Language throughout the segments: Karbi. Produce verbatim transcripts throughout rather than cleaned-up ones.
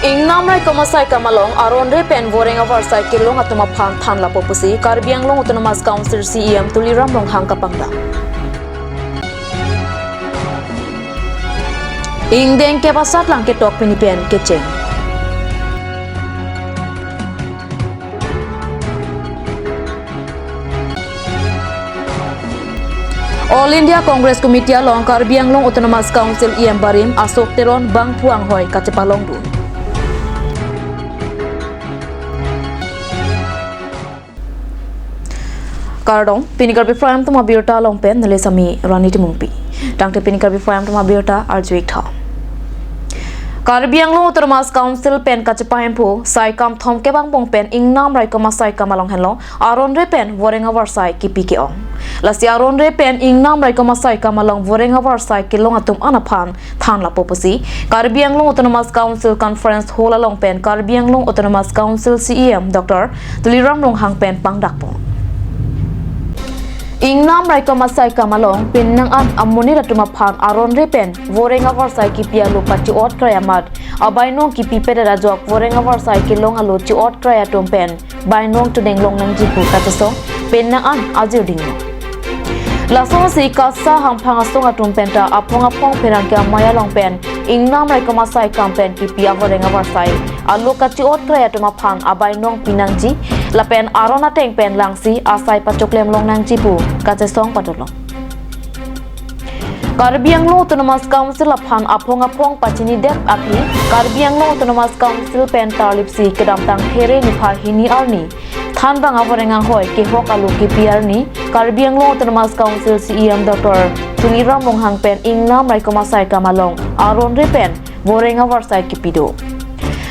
Ingnam raikom asaikam along aron re pen voreng avarsai kelong atum aphan than lapo pusi Karbi Anglong Autonomous Council C E M Tuliram Ronghang kapangdak. Ingdeng kep asatlang ketok pini pen kecheng. All India Congress Committee along Karbi Anglong Autonomous Council E M barim Ashok Teron bangphu anghoi kachepalongdun. Kardom, pini Karbi Prime Time abirta along pen neli sami Rani Timungpi. Tangte pini Karbi Prime Time abirta arju-ik tha. Karbi Anglong Autonomous Council pen kachepahemphu saikam thomkep angbong pen ingnam raikom asaikam along henlo aron re pen voreng avarsai kipi ke-ong. Lasi aron re pen ingnam raikom asaikam along voreng avarsai kelong atum an aphan than lapo pusi Karbi Anglong Autonomous Council Conference Hall along pen Karbi Anglong Autonomous Council C E M Doctor Tuliram Ronghang pen pangdakpo. Ingnam raikom asaikam along penang an amonit atum aphan aron re pen voreng avarsai kipi alo kachi-ot krai amat abainong kipi pedet ajok voreng avarsai kelong alo chi-ot krai atum pen bainong tudeng long nangji pu kachesong penang an ajir dinglo. Lasonsi KASA hamphang asong atum penta aphong aphong pherangke amei along pen ingnam raikom asaikam pen kipi avoreng avarsai alo kachi-ot krai atum aphan abainong pinangji lapen aron ateng pen langsi asai pachoklem long nangji pu kachesong padolo. Karbi Anglong Autonomous Council aphan aphong aphong pachinidet aphi Karbi Anglong Autonomous Council pen tarlipsi kedamtang There niphai hini arni thanbang avoreng anghoi kehok alo kipi arni Karbi Anglong Autonomous Council C E M Doctor Tuliram Ronghang pen ingnam raikom asaikam along aron re pen voreng avarsai kipi do.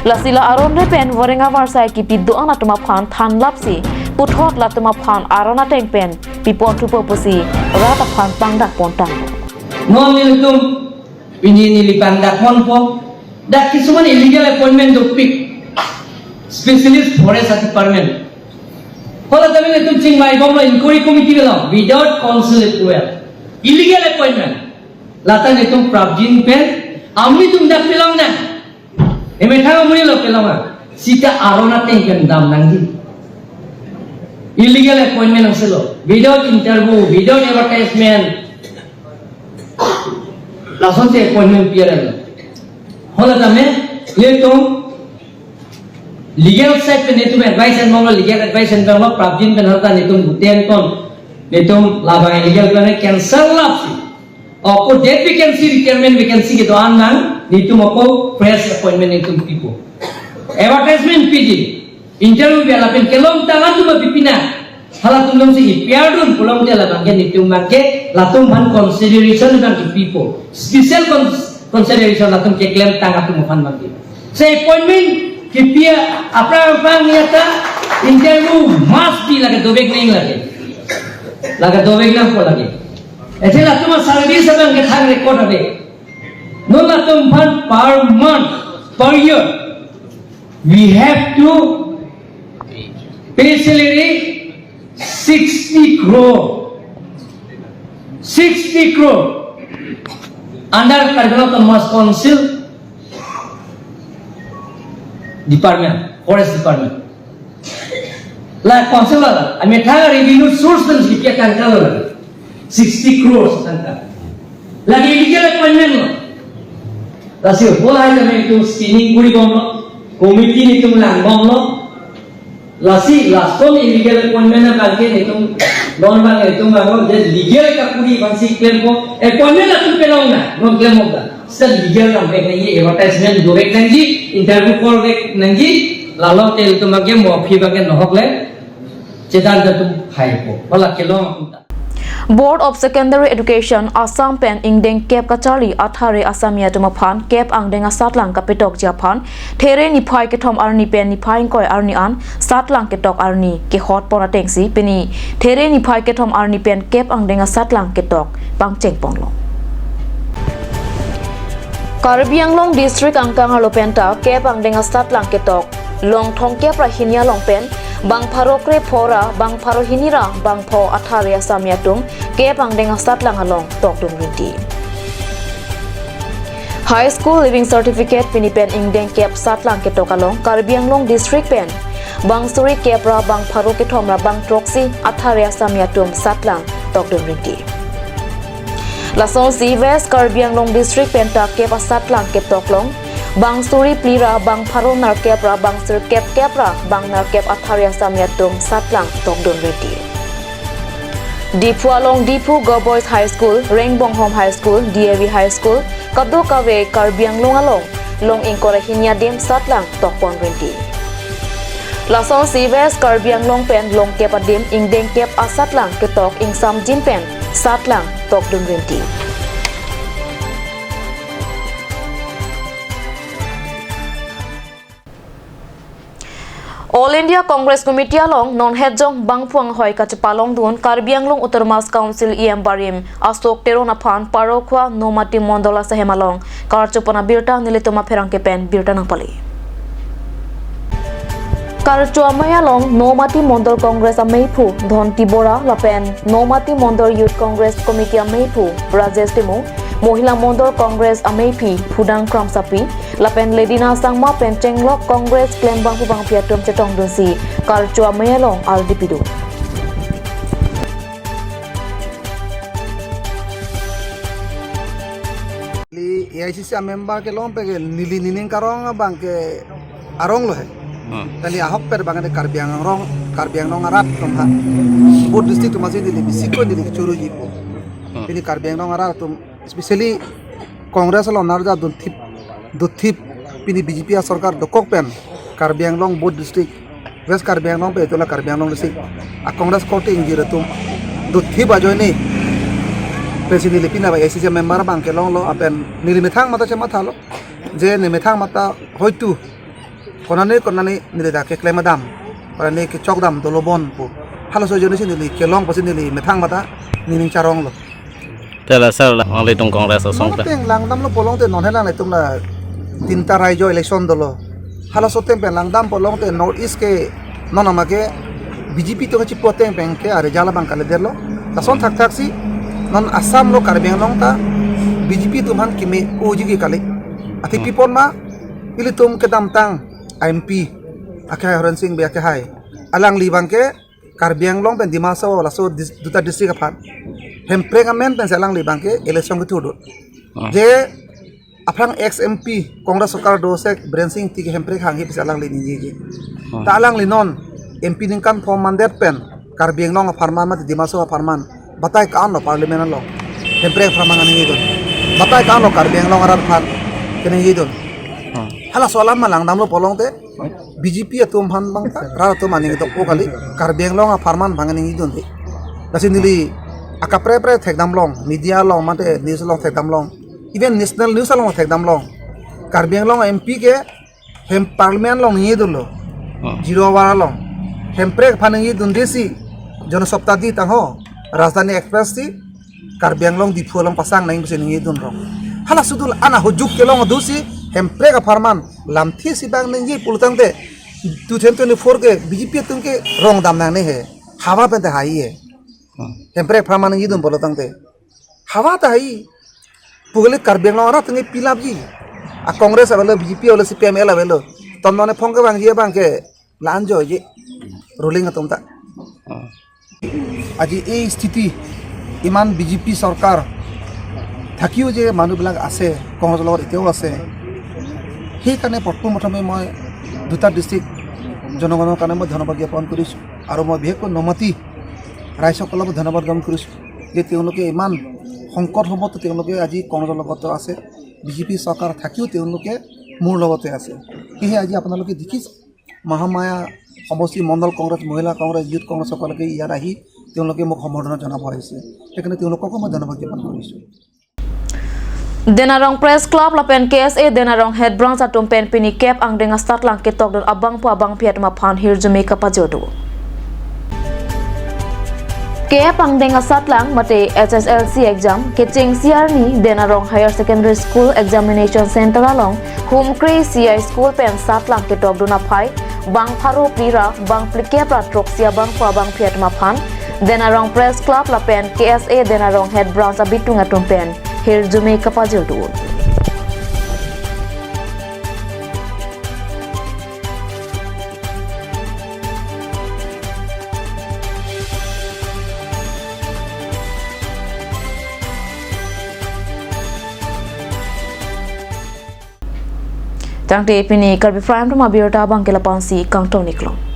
Lasi la aron re pen voreng avarsai kipi do-an atum aphan than lapsi puthot latum aphan aron ateng pen pipo thupo pusi rat aphan pangdak pontang. Non nelitum pini neli pangdak ponpo, dak kisuman illegal appointment dopik, specialist forest department. Hala tame nelitum chingvai bomlo inquiry committee lo without council approval. Illegal appointment. Lata nelitum prapjin pen, amonit atum dak pelong na. Emethang amonit lo pelong a. Sita aron ateng pen dam nangji. Illegal appointment aselo. Without interview, without advertisement. Lasonsi appointment piya lo. Hala tame, nelitum legal side pen nelitum advice en bomlo, legal advice en bomlo, prapjin pen hala ta nelitum guten ton. Nelitum labang illegal pen cancel lapsi. Ako date vacancy, retirement vacancy kedo-an nang, nelitum ako fresh appointment nelitum pipo. Advertisement piji, interview pi lapen kelongtang atum pipi na. Halatum longsi ipiar dun pulote labang ke nelitum abang ke latum aphan consideration abang ke pipo. Special cons-, consideration latum keklemtang atum aphan abang ke. Sa appointment kipi aphrang aphrang ya ta interview must be lake dovek nang lake. Lake dovek nangpo lake. Ese latum service abang ke thang record ave. Non latum aphan per month, per year, we have to pay salary sixty crore. Sixty crore. Under Karbi Anglong Autonomous Council Department, Forest Department. La council la, amethang revenue source pen si kipi atangka lo la. Sixty crores tangka. Lake illegal appointment lo. Lasi hala tame nelitum screening kuri bomlo, committee nelitum lang bomlo. Lasi last time illegal appointment abang ke nelitum non abang nelitum abang je legal kakuri abang si klempo, appointment latum pelong na, non klempo ta. Sir legal abang ke nangji, advertisement dovek nangji, interview call vek nangji, lalo tel atum abang ke mo aphi abang ke nohok le. Chedan ta tum haipo. Hala kelong atum ta. Board of Secondary Education Assam pen ingdeng kep kacharli athare asami atum aphan kep angdeng asatlang kapetokji aphan There niphai kethom arni pen niphai ingkoi arni an satlang ketok arni kehot pon atengsi pini There niphai kethom arni pen kep angdeng asatlang ketok pangcheng ponlo. Karbi Anglong District angkang arlo penta kep angdeng asatlang ketok long thomkep ra hini along pen bang pharo krepho ra bang pharo hini ra bang pho athare asami atum kep angdeng asatlang along tokdun rinti. High School Leaving Certificate pini pen ingdeng kep satlang ketok along Karbi Anglong District pen bang suri kep ra bang pharo kethom ra bang throksi athare asami atum satlang tokdun rinti. Lasonsi West Karbi Anglong District pen ta kep asatlang ketok along bang suri phli ra bang pharo nerkep ra bang sirkep kep ra bang nerkep athare asami atum satlang tokdun rinti. Diphu along Diphu Girls Boys High School, Rengbonghom High School, D A V High School, kadokave Karbi Anglong along long ingkoi ra hini adim satlang tokpon rinti. Lasonsi West Karbi Anglong pen long kep adim ingdeng kep asatlang ketok ingsamjin pen satlang tokdun rinti. All India Congress Committee along non hetjong bangphu anghoi kachepalongdun Karbi Anglong Autonomous Council E M barim Ashok Teron aphan Parokhuwa Nomati Mondol asahem along karcho pon abirta nelitum apherangke pen birta nangpale. Karcho amei along Nomati Mondol Congress ameiphu Dhonti Bora lapen Nomati Mondol Youth Congress Committee ameiphu Rajesh Timung, Mohila Mondol Congress ameiphi Phudang Kramsapi, lapen Ledina Sangma pen chenglok Congress klembangphu bangphi atum chetongdunsi karcho amei along ardi pidun. Neli A I C C a member kelong peke neli nining karong abang ke arong lo he. Hmm. Tani ahok per bang de Karbi Anglong, Karbi Anglong arat atum ha. Both district atum si neli bisiko neli churu jipo. Hmm. Pini Karbi Anglong arat atum, especially Congress along narja dunthip, dunthip pini B J P asorkar dokok pen Karbi Anglong both district, West Karbi Anglong pe itola Karbi Anglong district a Congress korte ingjir atum dunthip ajoine pensi neli pini A I C C member abang kelong lo, lapen neli methang mata chematha lo je ne methang mata hoitu konane konane neli ta keklem adam, konane kechok dam dolo bon pu. Halaso ajoine si neli kelong pusi neli methang mata nining charong lo. Tela sir la, nanglitum Congress asong Non pen. Ateng langdam lo pulote non he nanglitum la tinta raijo election dolo. Halaso ateng pen langdam pulote North East ke non ama ke B J P atum chipo ateng pen ke a result abang kalidet lo. Lason thakthak si non Assam lo Karbi Anglong ta B J P atum aphan keme uji ke kali. Athe Hmm. pi apot ma ilitum kedamtang M P akehai Horensing Bey akehai, alangli abang ke Karbi Anglong pen Dima Hasao laso dis-, duta district aphan Hemprek amen pensi alangli abang ke election kethurdun. Hmm. Je aphrang ex M P Congress sorkar do sek Biren Singh Engti ke Hemprek hanghe pensi alangli ningjeji. Hmm. Ta alangli non M P ningkan pho mandet pen Karbi Anglong apharman mate Dima Hasao apharman batai ka-an lo parliament along. Hemprek apharman ningjedun. Batai ka-an lo Karbi Anglong arat aphan keningjedun. Hmm. Halaso alam ma langdam lo pulote B J P atum aphan abang ta rat atum aning dokok kali, Karbi Anglong apharman abang ningjedunde. Lasi neli akaprepre thekdam long, media along mate news along thekdam long, even national news along thekdam long, Karbi Anglong M P ke hem parliament along ningjedun lo. Hmm. Zero hour along Hemprek aphan ningjedunde si Jan Shatapdi tangho Rajdhani Express si Karbi Anglong Diphu along pasang nangji pusi ningjedun rong. Halaso atum ana hujuk kelong adusi Hemprek apharman lamthe si abang ningje pulotangte two thousand twenty-four ke B J P atum ke rong dam nangne he. Hawa pen ta hai he. Hmm. Hemprek apharman ningjedun pulotangte hawa ta hai. Pu kali Karbi Anglong arat atum ke pilapji. A Congress avelo, B J P avelo, C P I M L avelo. Tom none phong kevangji abang ke la-an joiji ruling atum ta. Hmm. আজি এই স্থিতি, ইমান বিজেপি চৰকাৰ থাকিও যে মানুহবিলাক আছে, কংগ্ৰেছৰ লগত এতিয়াও আছে, সেইকাৰণে প্ৰথম প্ৰথমে মই দুটা ডিষ্ট্ৰিক্ট জনগণৰ কাৰণে মই ধন্যবাদ জ্ঞাপন কৰিছোঁ। আৰু মই বিশেষকৈ নমাটি ৰাইজসকলক মই ধন্যবাদ জ্ঞাপন কৰিছোঁ যে তেওঁলোকে ইমান সংকট সময়তো তেওঁলোকে আজি কংগ্ৰেছৰ লগতো আছে, বিজেপি চৰকাৰ থাকিও তেওঁলোকে মোৰ লগতে আছে। সেয়েহে আজি আপোনালোকে দেখিছে, মহামায়া সমষ্টি মণ্ডল কংগ্ৰেছ, মহিলা কংগ্ৰেছ, ইউথ কংগ্ৰেছসকলকে ইয়াত আহি তেওঁলোকে মোক সম্বৰ্ধনা জনাব আহিছে। সেইকাৰণে তেওঁলোককো মই ধন্যবাদ জ্ঞাপন কৰিছোঁ। Dena Rong Press Club lapen K S A Dena Rong Head Branch atum pen pini kep angdeng asatlang ketokdun abangphu abangphi atum aphan hirjume kapajordu. Kep angdeng asatlang mate H S L C exam kechengsi arni Dena Rong Higher Secondary School Examination Center along Humkre C I School pen satlang ketokdun aphai bang pharo phli ra bang phlikep ra throksi abangphu abangphi atum aphan Dena Rong Press Club lapen K S A Dena Rong Head Branch abitung atum pen hirjume kapajordu. Tangte pini Karbi Prime Time abirta abangke lapu-ansi kangton-ik long.